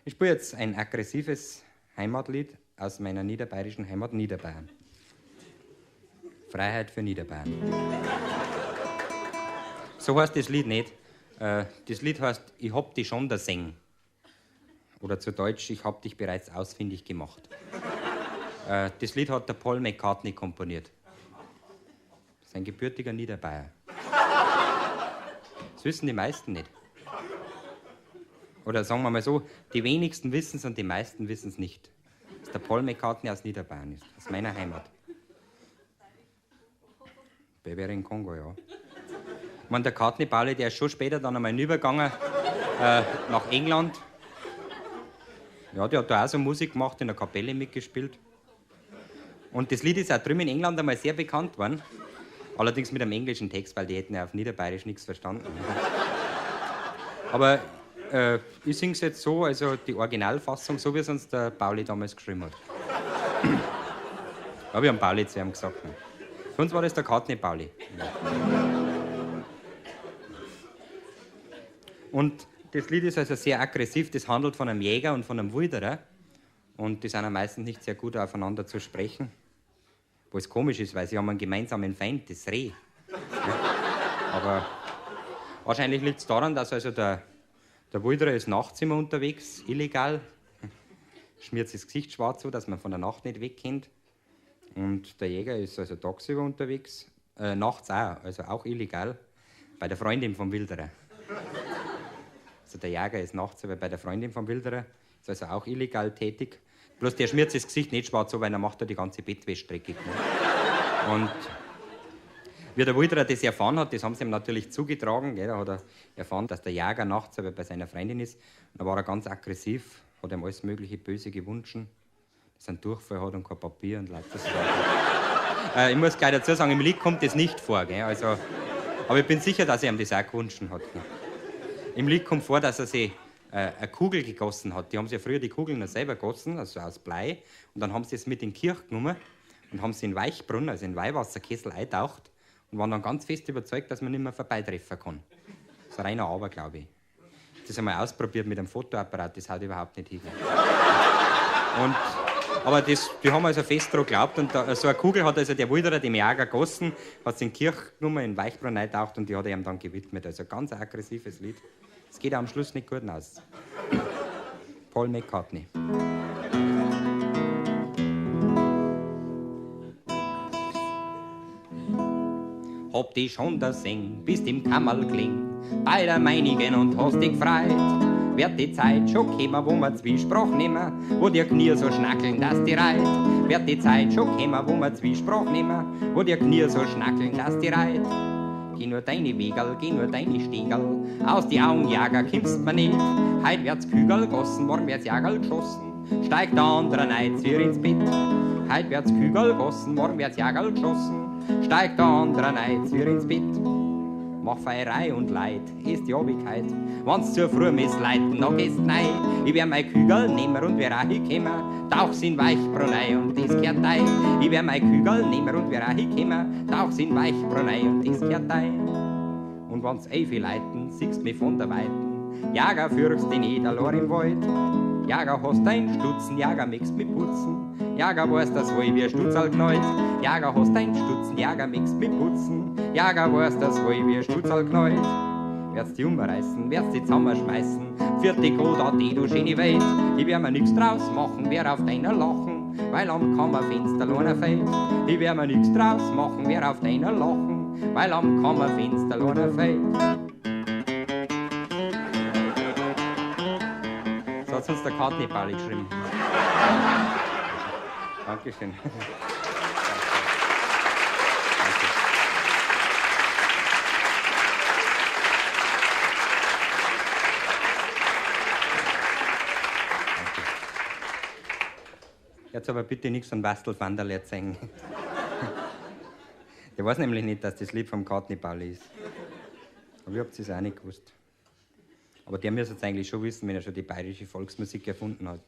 Ich spiele jetzt ein aggressives Heimatlied aus meiner niederbayerischen Heimat Niederbayern. Freiheit für Niederbayern. So heißt das Lied nicht. Das Lied heißt Ich hab dich schon da sehen. Oder zu Deutsch, ich hab dich bereits ausfindig gemacht. Das Lied hat der Paul McCartney komponiert. Das ist ein gebürtiger Niederbayer. Das wissen die meisten nicht. Oder sagen wir mal so, die wenigsten wissen es und die meisten wissen es nicht. Dass der Paul McCartney aus Niederbayern ist, aus meiner Heimat. Beber in Kongo, ja. Ich meine, der Cartney Pauli, der ist schon später dann einmal hinübergegangen nach England. Ja, der hat da auch so Musik gemacht, in der Kapelle mitgespielt. Und das Lied ist auch drüben in England einmal sehr bekannt geworden. Allerdings mit einem englischen Text, weil die hätten ja auf Niederbayerisch nichts verstanden. Aber ich sing's jetzt so, also die Originalfassung, so wie es uns der Pauli damals geschrieben hat. Ja, wir haben Pauli zu ihm gesagt. Ne? Für uns war das der Cartney Pauli. Und das Lied ist also sehr aggressiv, das handelt von einem Jäger und von einem Wilderer. Und die sind ja meistens nicht sehr gut aufeinander zu sprechen. Was komisch ist, weil sie haben einen gemeinsamen Feind, das Reh. Ja. Aber wahrscheinlich liegt's daran, dass also der Wilderer ist nachts immer unterwegs, illegal, schmiert sich das Gesicht schwarz so, dass man von der Nacht nicht wegkennt. Und der Jäger ist also tagsüber unterwegs, nachts auch, also auch illegal, bei der Freundin vom Wilderer. Also der Jäger ist nachts aber bei der Freundin vom Wilderer, ist also auch illegal tätig. Bloß der schmiert sich das Gesicht nicht schwarz so, weil er macht er die ganze Bettwäsche dreckig. Ne? Und wie der Wilderer das erfahren hat, das haben sie ihm natürlich zugetragen. Gell? Da hat er erfahren, dass der Jäger nachts aber bei seiner Freundin ist. Und da war er ganz aggressiv, hat ihm alles mögliche Böse gewünscht, dass er einen Durchfall hat und kein Papier und lauter so. Ich muss gleich dazu sagen, im Lied kommt das nicht vor. Gell? Also, aber ich bin sicher, dass er ihm das auch gewünscht hat. Gell? Im Lied kommt vor, dass er sich eine Kugel gegossen hat. Die haben sich ja früher die Kugeln noch selber gegossen, also aus Blei. Und dann haben sie es mit in die Kirche genommen und haben sie in Weichbrunn, also in Weihwasserkessel, eingetaucht und waren dann ganz fest überzeugt, dass man nicht mehr vorbeitreffen kann. Das ist ein reiner Aberglaube. Ich hab das einmal ausprobiert mit einem Fotoapparat, das haut überhaupt nicht hin. Aber die haben also fest dran geglaubt und da, so eine Kugel hat also der Wilderer dem Jäger gegossen, hat sie in die Kirche genommen, in Weichbrunn eingetaucht und die hat er ihm dann gewidmet. Also ganz aggressives Lied. Es geht am Schluss nicht gut aus. Paul McCartney. Hab dich schon da sehen, bist im Kammerl gelegen, bei der meinigen und hast dich gefreut. Wird die Zeit schon kommen, wo wir Zwiesprach nehmen, wo dir Knie so schnackeln, dass die reit. Wird die Zeit schon kommen, wo wir Zwiesprach nehmen, wo dir Knie so schnackeln, dass die reit. Geh nur deine Wegerl, geh nur deine Stegerl, aus die Augen Jager kommst mir nicht. Heut wird's Kügerl gossen, morgen wird's Jagerl geschossen, steigt der andere rein, wieder ins Bett. Heut wird's Kügerl gossen, morgen wird's Jagerl geschossen, steigt der andere rein, wieder ins Bett. Mach Feierei und Leid, ist die Obigkeit. Wenn's zu früh missleiten, noch gehst nein. Ich wär mein Kügerl nehmen und wär auch hinkommen, tauch's in Weichbrunn ein und das kehrt ein. Ich wär mein Kügerl nehmen und wär auch hinkommen, tauch's in Weichbrunn ein und das kehrt ein. Und wenn's eh viel leiten, siehst mich von der Weiten. Jager fürchst dich nicht allein im Wald. Jager hast dein Stutzen, Jager mixt mit Putzen. Jager weiß das wohl, wie Stutzerl knallt. Jager hast dein Stutzen, Jager mixt mit Putzen. Jager weiß das wohl, wie Stutzerl knallt. Werd's die umreißen, werd's die zusammenschmeißen. Vierte Gott, ade, du schöne Welt. Ich werd mir nix draus machen, wer auf deiner lachen, weil am Kammerfenster einer fällt. Ich werd mir nix draus machen, wer auf deiner lachen, weil am Kammerfenster einer fällt. So hat uns der Cartney Pauli geschrieben. Dankeschön. Danke. Jetzt aber bitte nichts von Wastl Vanderl erzählen. Der weiß nämlich nicht, dass das Lied vom Cartney Pauli ist. Aber ich hab's das auch nicht gewusst. Aber der müsste es eigentlich schon wissen, wenn er schon die bayerische Volksmusik erfunden hat.